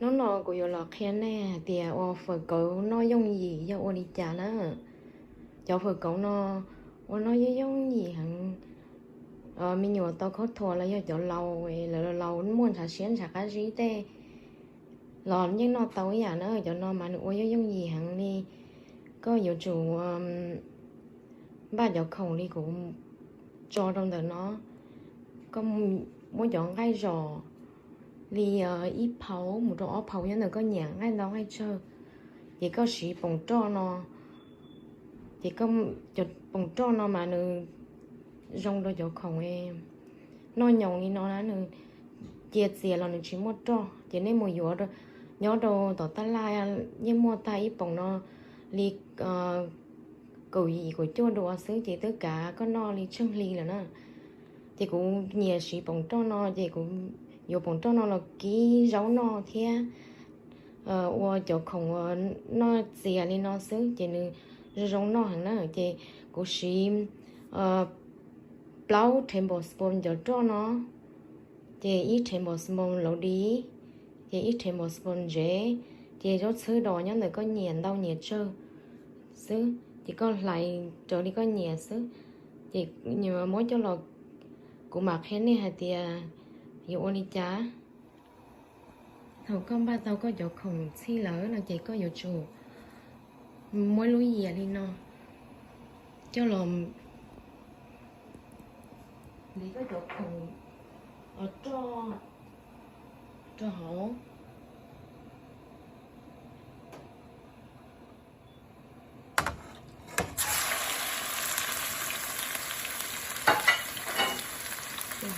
Hnub no kuv yuav los qhia nej hais tias ua fawm kauv noj yooj yim yog ua li cas na. Cov fawm kauv no ua noj yooj yooj yim heev. Me nyuam tau khaub thuas los yog cov laus, lawv laus muaj ntshav siab ntshav qab zib tej los yeej noj tau ib yam na. Cov no mas nws ua yooj yooj yim heev li. Koj yuav tsum npaj cov khoom li kuv tso rau ntawm no. Koj muab cov nqaij zos li ib phau mus rau ob phau nyob ntawm koj nyiam nqaij ntau nqaij tsawg. Ces koj siv poom roj no, ces poom roj no mas nws zoo rau cov khoom noj nyoos li no na, nws cia txias los nws tsis muaj roj. Ces nej mus yuav nyob rau tom taj laj yeej muaj tag ib poom no li kaum yim kaum cuaj dua xwb ces twb kav koj noj li tsheej hli lawm na. Ces kuv nyiam siv poom roj no ces kuv yuav poom roj no los kib zaub noj thiab ua cov khoom noj txias li no xwb ces nws zoo zoo noj heev na. Ces kuv siv plaub tablespoon cov roj no, ces ib tablespoon lauj dib, ces ib tablespoon ntsev, ces zaub txhwb dos nyob ntawm koj nyiam ntau nyiam tsawg xwb, ces koj hlais raws li koj nyiam xwb. Ces muab coj los, kuv mam qhia nej hais tias yuav ua li cas. Thaum koj npaj tau koj cov khoom txhij lawm no ces koj yuav tsum muab lub yias li no coj los hliv koj cov khoom roj rau hauv.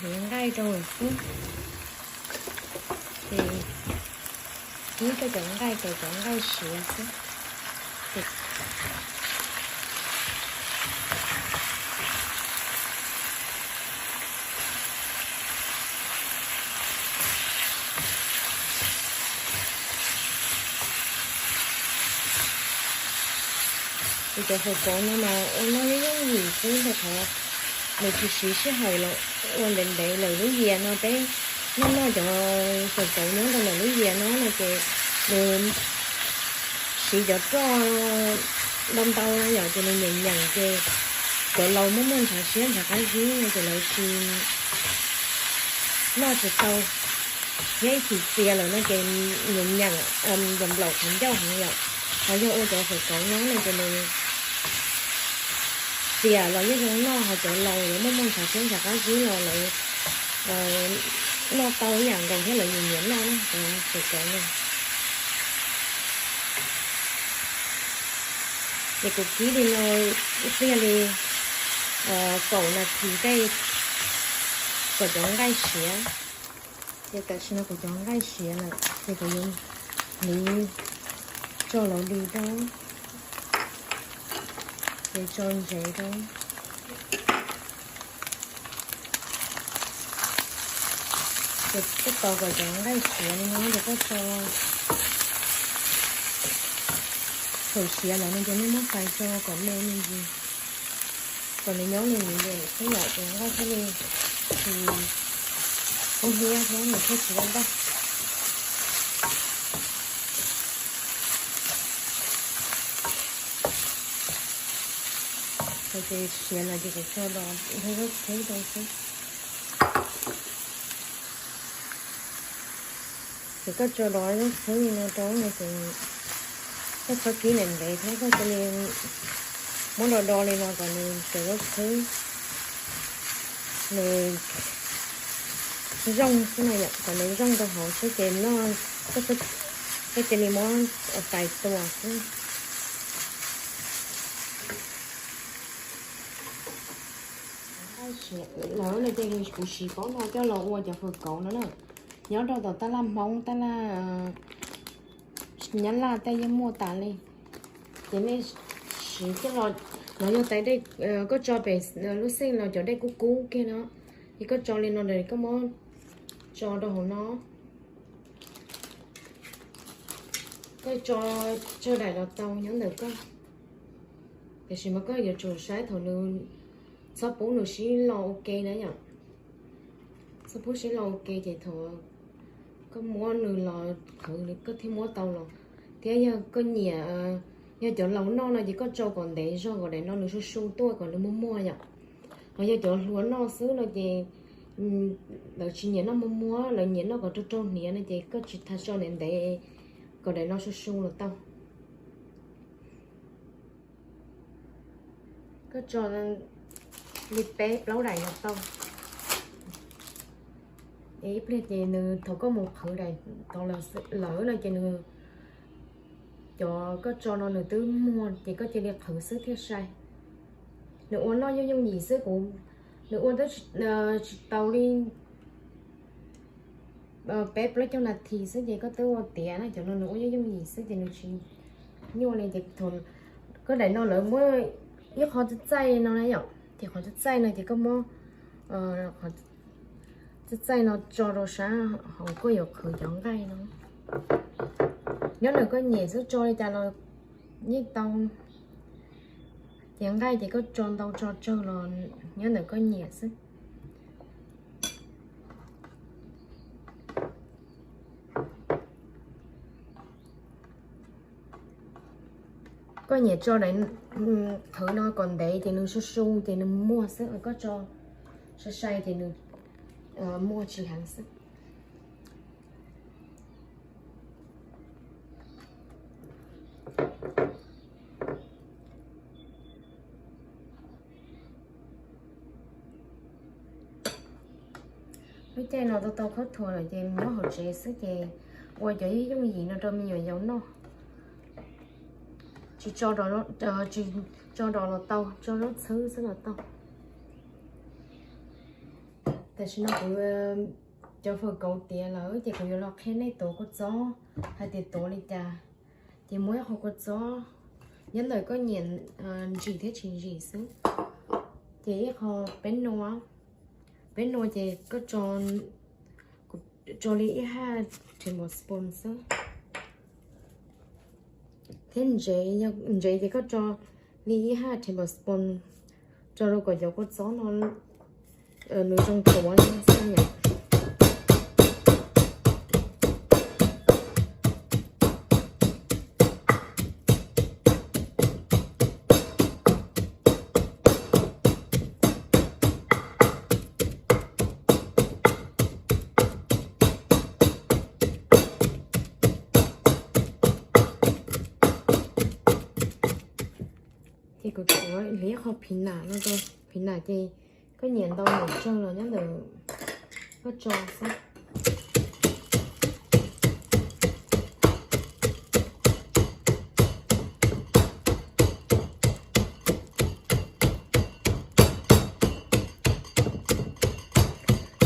Hliv nqaij rau lawm xwb, ces kib koj cov nqaij kom cov nqaij siav xwb. Ces cov fawm kauv no mas ua noj yooj yooj yim xwb, rau qhov nws tsis siv sij hawm los ua ntev ntev. Lawv lub yias no peb noj noj cov fawm kauv nyob rau ntawm lub yias no no ces nws siv cov roj ntau ntau no yom, ces nws nyeem nyeem ces cov laus muaj muaj ntshav siab ntshav qab zib no ces lawv tsis, noj tsis tau, thiab ib chim txias lawm no ces nyeem nyeem nplaum qhov ncauj heev yom. Ho yog ua cov fawm kauv no no ces nws txias los yeej zoo noj, ho cov laus lawv muaj muaj ntshav siab ntshav qab zib los lawv noj tau ib yam nkaus thiab, lawv nyiam nyiam noj na cov fawm kauv no. Ces kuv kib li no ib pliag li kaum nas this tej kom cov nqaij siav. Ces tam sim no kuv cov nqaij siav lawm ces kuv yuav hliv tso lauj dib rau, ces tso ntsev rau. Ces koj tos kom cov nqaij siav li no ces koj tso, thaum siav lawm no ces nej muab fais tso kom me me ntsis, kom nws nyob li ntawd xwb yom, ces nqaij thiaj li tsis kub hnyiab thiab nws thiaj tsis laj ntaj. Ces siav lawm ces kuv tso dos thiab zaub txhwb rau xwb. Ces koj tso dos zaub txhwb li no rau no ces koj txhob kib ntev ntev thiab, koj cia li muab do do li no kom nws cov zaub txhwb nws zoo xwb na yom, kom nws zoo rau hauv xwb ces no koj cia li muab fais tua xwb. Lawv no ces kuv siv pob no coj los ua cov fawm kauv no na. Nyob rau tom taj laj Hmoob, taj laj Nyab Laj tej yeej muaj tas li. Ces nej siv coj los, no yog tais dej, koj tso pem lub xeej los cov dej kub kub kiag no, ces koj tso li no, koj muab tso rau hauv no. Koj tso tsawg daim los tau nyob ntawm koj, tiam sis mas koj yuav tsum saib thaum nws, txhob pub nws sib lo ua ke na yom. Txhob pub sib lo ua ke ces thaum Koj muab nws los qhwv koj thiaj muab tau los. Thiab yog koj nyiam, yog cov laus noj no ces koj tso kom ntev zog kom daim no nws su su tuaj kom nws muag muag yom. Ho yog cov hluas noj xwb no ces lawv tsis nyiam noj muag muag, lawv nyiam noj kom raug raug hniav no ces koj tsis tas tso ntev ntev kom daim no su su los tau. Koj tso li peb plaub daim los tau. Ib pliag ces nws thaum koj mus qhwv daim tod lawm no ces nws, cov koj tso no nws twb muag ces koj cia li qhwv xwb thiaj sai. Nws ua noj yooj yooj yim xwb, kuv, nws ua twb tsis tau li peb plaub caug nas this xwb ces koj twb ua tiav na. Cov no nws ua yooj yooj yim xwb ces nws tsis nyuaj li ces koj daim no lawv muab ib qho txaij txaij no na yom, ces qhov txaij txaij no ces koj muab txaij txaij no tso rau sab hauv koj yuav qhwv cov nqaij no. Nyob ntawm koj nyiam xwb, tso li cas los yeej tau. Ces nqaij ces koj tso ntau tso tsawg los nyob ntawm koj nyiam xwb. Koj nyiam tso daim qhwv no kom ntev ces nws su su ces nws muag xwb, koj tso sai sai ces nws muag tsis heev xwb. Lub caij no tau tau khaub thuas lawm ces nyob hauv tsev xwb ces ua cov yooj yooj yim no rau me nyuam yaus noj. Tsis tso, tsis tso dos los tau, tso zaub txhwb xwb los tau. Tam sim no kuv cov fawm kauv tiav lawm ces kuv yuav los qhia nej tuav kua txob hais tias tuav li cas. Ces muab ib qho kua txob, nyob ntawm koj nyiam ntsim thiab tsis ntsim xwb. Ces ib qho peb nua, peb nua ces koj tso, kuv tso li ib haj tablespoon xwb. Thiab ntsev, ntsev ces koj tso li ib haj tablespoon, tso rau kom cov kua txob no nws zoo tuav xwb yom. Ces kuv tuav li ib qho phiv nam no rau, phiv nam ces koj nyiam ntau nyiam tsawg los nyob ntawm koj tso xwb.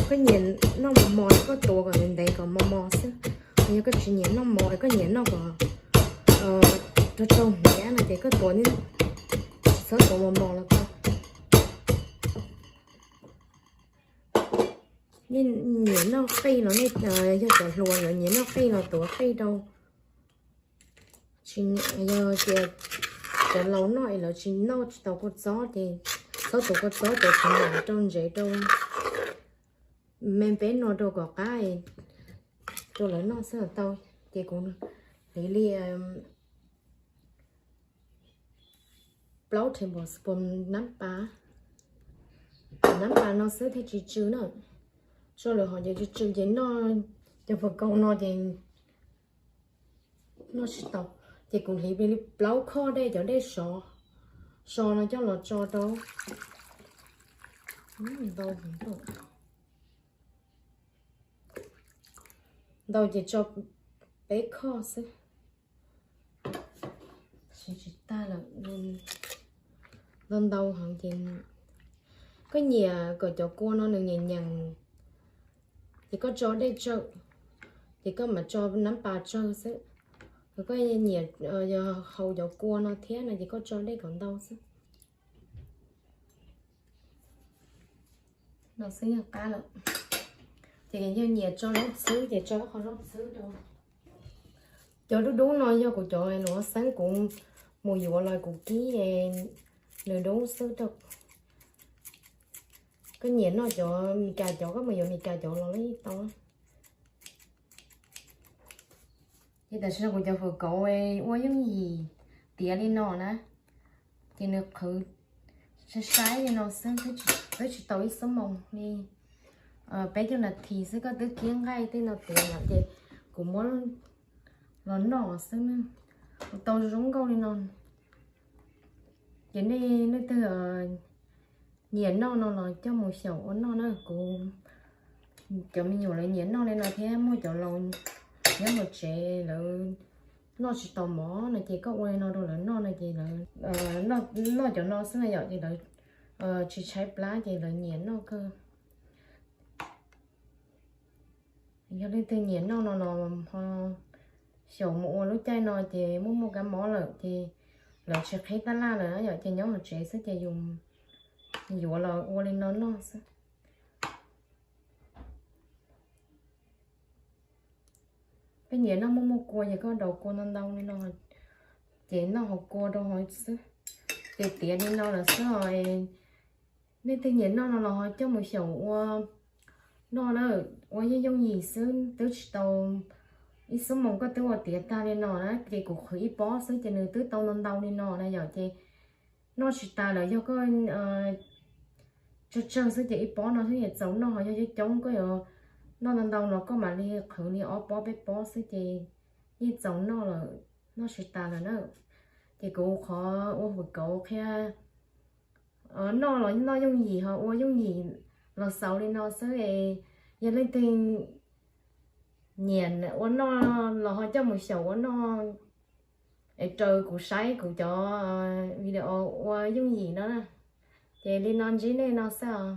Koj nyiam noj mos mos koj tuav kom ntev ntev kom mos mos xwb. Yog koj tsis nyiam noj mos, koj nyiam noj kom raug raug hniav no ces koj tuav, txhob tuav mos mos los tau. Nej nyiam noj qij los nej, yog cov hluas lawv nyiam noj qij los tuav qij rau. Tsis, yog tias cov laus noj es lawv tsis noj tsis tau kua txob ces txhob tuav kua txob, tuav phiv nam rau ntsev rau me peb no rau kom qab rau lawv noj xwb los tau. Ces kuv hliv li plaub tablespoon nab pas, nab pas no xwb thiaj tsis tsw na. Tso lawm hov ces tsw tsw ces noj cov fawm kauv no ces noj tsis tau. Ces kuv hliv li plaub khoj dej, cov dej sov, sov no coj los tso rau. Ntau ces tso peb khoj xwb. Siv tsis tag lawm, ntau ntau heev ces koj nyiam kom cov kua no nws nyeem nyeem ces koj tso dej tsawg, ces koj mam tso nab pas tsawg xwb. Koj nyiam haus cov kua no thiab no ces koj tso dej kom ntau xwb. No xwb yeej qab lawm. Ces yog nyiam tso zaub txhwb ces tso ib qho zaub txhwb rau. Cov dub dub no yog kuv cov luav xeeb, kuv mus yuav los kuv kib nws dub xwb rau. Koj nyiam noj cov Mis Kas cov, koj mus yuav Mis Kas cov los yeej tau. Ces tam sim no kuv cov fawm kauv ua yooj yim tiav li no na, ces nws qhwv sai sai li no xwb, twb tsis tau ib xuab moos li. Peb caug nas this xwb koj twb kib nqaij tej no tiav lawm ces kuv muab los noj xwb na. Ua tau zoo nkauj li no. Ces nej leej twg nyiam noj no los coj mus xyaum ua noj na. Kuv cov me nyuam lawv nyiam noj li no thiab muaj cov laus nyob hauv tsev lawv noj tsis tau mov no ces koj ua li no rau lawv noj no ces lawv noj cov no xwb na yom, ces lawv tsis tshaib plab ces lawv nyiam noj kawg. Yog leej twg nyiam noj no los ho xyaum mus ua lub caij no ces muaj muaj kab mob lawm ces lawv tsis qhib tab laj lawm na yom, ces nyob hauv tsev xwb ces yus yuav los ua li no noj xwb. Peb nyiam noj muaj muaj kua ces koj daus kua ntau ntau li no ces noj hauv kua rau hauv xwb. Ces tiav li no lawm xwb os. Nej twg nyiam noj no los ho coj mus xyaum ua noj na, ua yooj yooj yim xwb, twb tsis tau ib xuab moos koj twb ua tiav tag li no na, ces kuv qhwv ib pob xwb ces nws twb tau ntau ntau li no na yom, ces noj tsis tas lawm. Yog koj tsawg tsawg xwb ces ib pob no xwb yeej txaus noj, ho yog coob coob koj yuav noj ntau ntau los koj mam li qhwv li ob pob peb pob xwb ces yeej txaus noj lawm, noj tsis tas lawm na. Ces kuv qhov ua fawm kauv qhia noj los noj yooj yim ho ua yooj yim los xaus li no xwb es yog leej twg nyiam ua noj los ho coj mus xyaum ua noj es raws kuv saib kuv cov video ua yooj yim no na. Ces li no ntsib nej no xwb os.